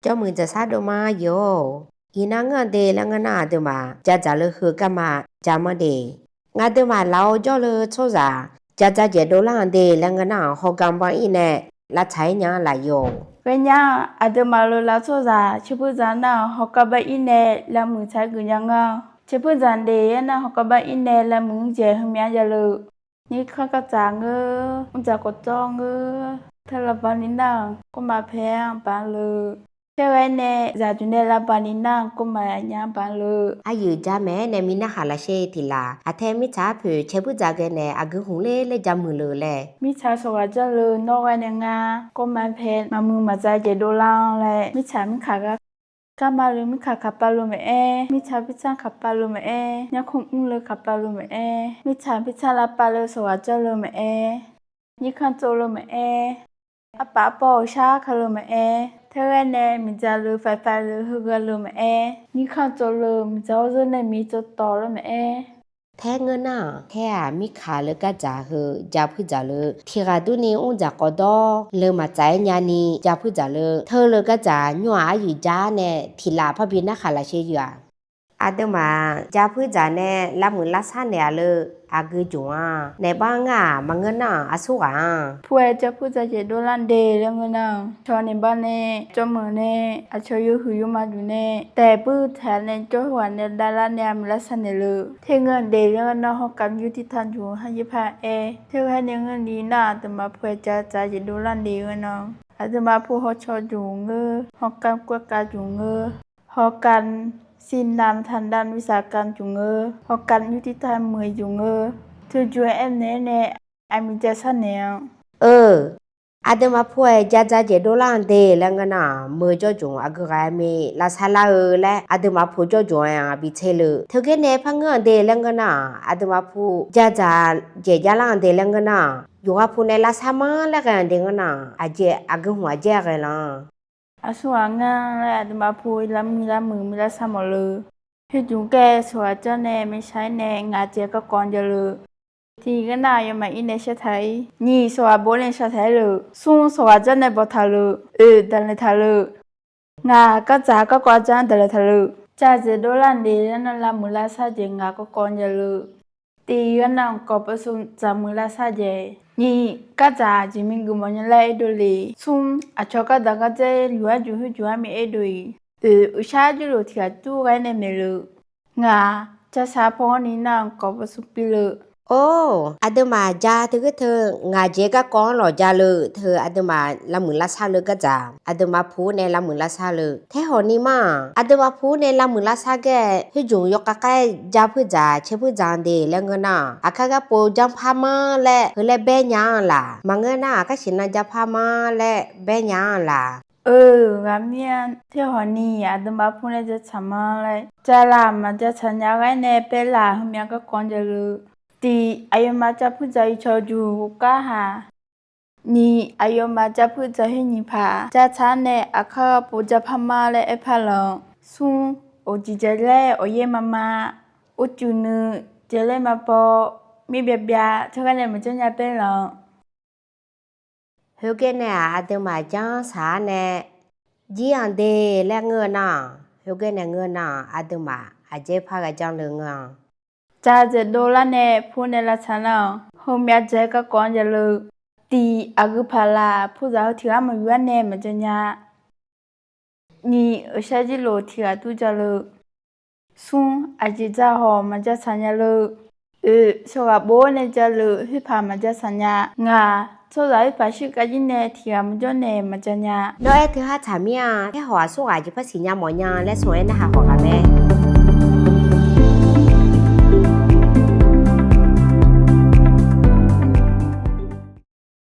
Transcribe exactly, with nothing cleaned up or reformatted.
Jawrmuiq dzaqsar dovma yuf-or. Iqnan ngeur-anr de laer ngeur nar, aqduimaf ja dzaq le heu garma ja manr de. Ngaq duimaf laf-eu jawrle tsawrzaq ja dza dzaeq dovlar-anr de laer ngeur nar-aq, hawqgaq bav-ir nae lavtsaq-aer nya-anr laf yuf-or. Ghaenya-aq, aqduimaf loflaf tsawrzaq caerpuir dzaq nar-aq, hawqgaq bav-ir nae lavmuiq tsaq-aer geuf nya ngar. Caerpuir dzaq daef-aer nar, hawqgaq bav-ir nae lavmuiq-anr jeq heumyav ya le. Nyirkanr gardzaq ngeur, mrdzaq khawfdawr ngeur, teu lavbaq ni nar-aq, gorma pae-anr baq le. Taerghae nae zaqduq nae lavbaq ni nar-aq, gorma nya-anr baq le. Aqyuif ja maeq-aer nae mir narhaq lafsher tiq laf, aqtae mirtsaq arpoeq caerpuir dzaq ghae nae aqgeu hmq ler laer ja muiq le laer. Mirtsaq sawqghaq janr le nawr ghae nae ngar, gorma pae maqmuiq maqdzaq jeq dovlar-anr laer, mirtsaq mirkaq gar garma le mirkaq kaqpav le maeq-aer, mirtsaq pirtsanr kaqpav le maeq-aer, nyarkmr mr le kaqpav le maeq-aer, mirtsaq pirtsanr lavpav le sawqghaq janr le maeq-aer, nyirkanr tsov le maeq-aer, arpaf arpawr-euq shar ka le maeq-aer, taerghae nae miqdzaq le faefae le heughaq le maeq-aer, nyirkanr tsov le miqdzaq-awr zeur nae miqtsov tawq le maeq-aer. Taer ngeur nar-aq, taer-aq mirkaq le gardzaq heu ja puir dzaq le tiq ghaq durni mrdzaq khawfdawr le maqtsaf-aer nyani ja puir dzaq le teu le gardzaq nymr-aq aqyuif ja nae tiq laf parbi narhaq lafsher yuf-aq. Aqduimaf ja puir dzaq nae lavmuiq lavsar naeq-aq le aqgeu jmq-a. Naeq bar ngar-aq maqngeur nar-aq aqsurghaq-anr pu-aer ja puir dzaq jeq dovlar de laer ngeur nar-aq, cawq naeq bar nae jawrmuiq nae aqcawq yawhuiq yawma duq nae taef puir taq nae jawr hu-aq nae davlar nae aqmuiq lavsar naeq le. Taer ngeur de laer ngeur nar-aq, hawkam yurtirta juq har yaer par-aer, taerghae nae ngeur ni nar-aq, aqduimaf pu-aer ja dzaq jeq dovlar de ngeur nar-aq, aqduimaf pu hawcaw juq ngeur, hawkam kawv kav juq ngeur, hawkam siqnam taqnam nuisaq kam juq ngeur, hawkam yurtirta muiq juq ngeur, teujuq-aer naeq-aer nae aqmuiq ja sar naeq-anr. Eu, aqduimaf pu-aer ja dzaq jeq dovlar-anr de laer ngeur nar-aq, meuq jawrjmq aqgeu ghaq-aer mir lavsar lar-eu laer aqduimaf pu jawrjmq-aer-anr bi tser le. Teugar nae par ngeur-anr de laer ngeur nar-aq, aqduimaf pu ja dzaq jeq javlar-anr de laer ngeur nar-aq, yawqghaq pu nae lavsar manr laer ghae-anr de ngeur nar-aq, aqjeq aqgeu hmq aqjaer ghae lanr. Aqsurghaq ngar laer aqduimaf pu lavmuiq lavmuiq muiq lavsar mawf le. Khoerjmq gaer sawqghaq janr nae maeqshaq-aer nae ngaq jeq garkawv-anr ja le. Tiq ngeur nar-aq, aqyawfmaf ir nae shar taq-ir. Nyiq sawqghaq bov nae shar taq-aer le. Smr sawqghaq janr nae bawq taq le. Oeq daqlaeq taq le. Ngaq gardzaq garkawv-anr daqlaeq taq le. Dzaq jeq dovlar de laer nar-aq, lavmuiq lavsar jeq ngaq garkawv-anr ja le. Tiq ngeur nar-aq, kawv pov smr dzaq muiq lavsar jeq. Nyiq gardzaq jeq miqgeuf mawf nya laer aerdov le. Smr aqcawq gardzaq gardzer yuf-aer juq khoerjmq-aer mir aerdov-iq. Oeq uqshar jir lof tiq ghaq dur ghae nae maeq le. Ngaq ja saq paw-anr ni nar-aq, kawv pov smr pi le. Or, aqduimaf ja teugar teu ngaq jeq garkawv-anr lawq ja le teu aqduimaf lavmuiq lavsar le gardzaq aqduimaf pu nae lavmuiq lavsar le. Taer hawq ni ma-aq, aqduimaf pu nae lavmuiq lavsar gaer khoerjmq yawkhav khaer ja puir dzaq caer puir dzaq-anr de laer ngeur nar-aq, aqkar garpov janr par manr laer heu laer baer nya-anr laq. Maqngeur nar-aq, aqkar siqnan ja par manr laer baer nya-anr laq. Eu, ghaqmir-anr taer hawq ni aqduimaf pu nae ja tsaq manr laer ja laq. Maqja tsaq nya ghae nae baer laf. Heumyav garkawv-anr ja le. Tiq aqyawfmaf ja puir dzaq yawcawq juq ghofkar haq. Nyiq aqyawfmaf ja puir dzaq khoer nyiq paq ja tsaq-anr nae aqkar garpov ja par manr laer aer par lanq. Smr aqjeq jaeq laer awqyaer ma ma, urcuf nuiq jaeq laer ma paw, mir byav byav teugar nae maqjanr nya baer lanq. Khoergar nae-aq, aqduimaf janr saq-ar nae jir-anr de laer ngeur nar-aq, khoergar nae ngeur nar-aq, aqduimaf aqjaer par ghae janr le ngeur-anr. Dzaq dzaeq dovlar nae pu nae lavtsaq nar-aq, heumyav dzaeq-aer garkawv-anr ja le. Tiq aqgeu paq laf purzaq heu tiq ghaq maqyuf-ar nae maqja nya. Nyiq uqshar jir lof tiq ghaq dur ja le. Smr aqjeq dzaq hawq maqja tsaq nya le. Oeq sawqghaq bov-ar nae ja le khoerpaq maqja tsaq nya. Ngaq tsawrhaq khoerpaq shirkav jir nae tiq ghaq maqjawr nae maqja nya. Nawr aer teu har tsaq mir-a. Taer hawq aqsurghaq jeq par siqnya mawf nya laer smq-aer narhaq khawf ghaq mae.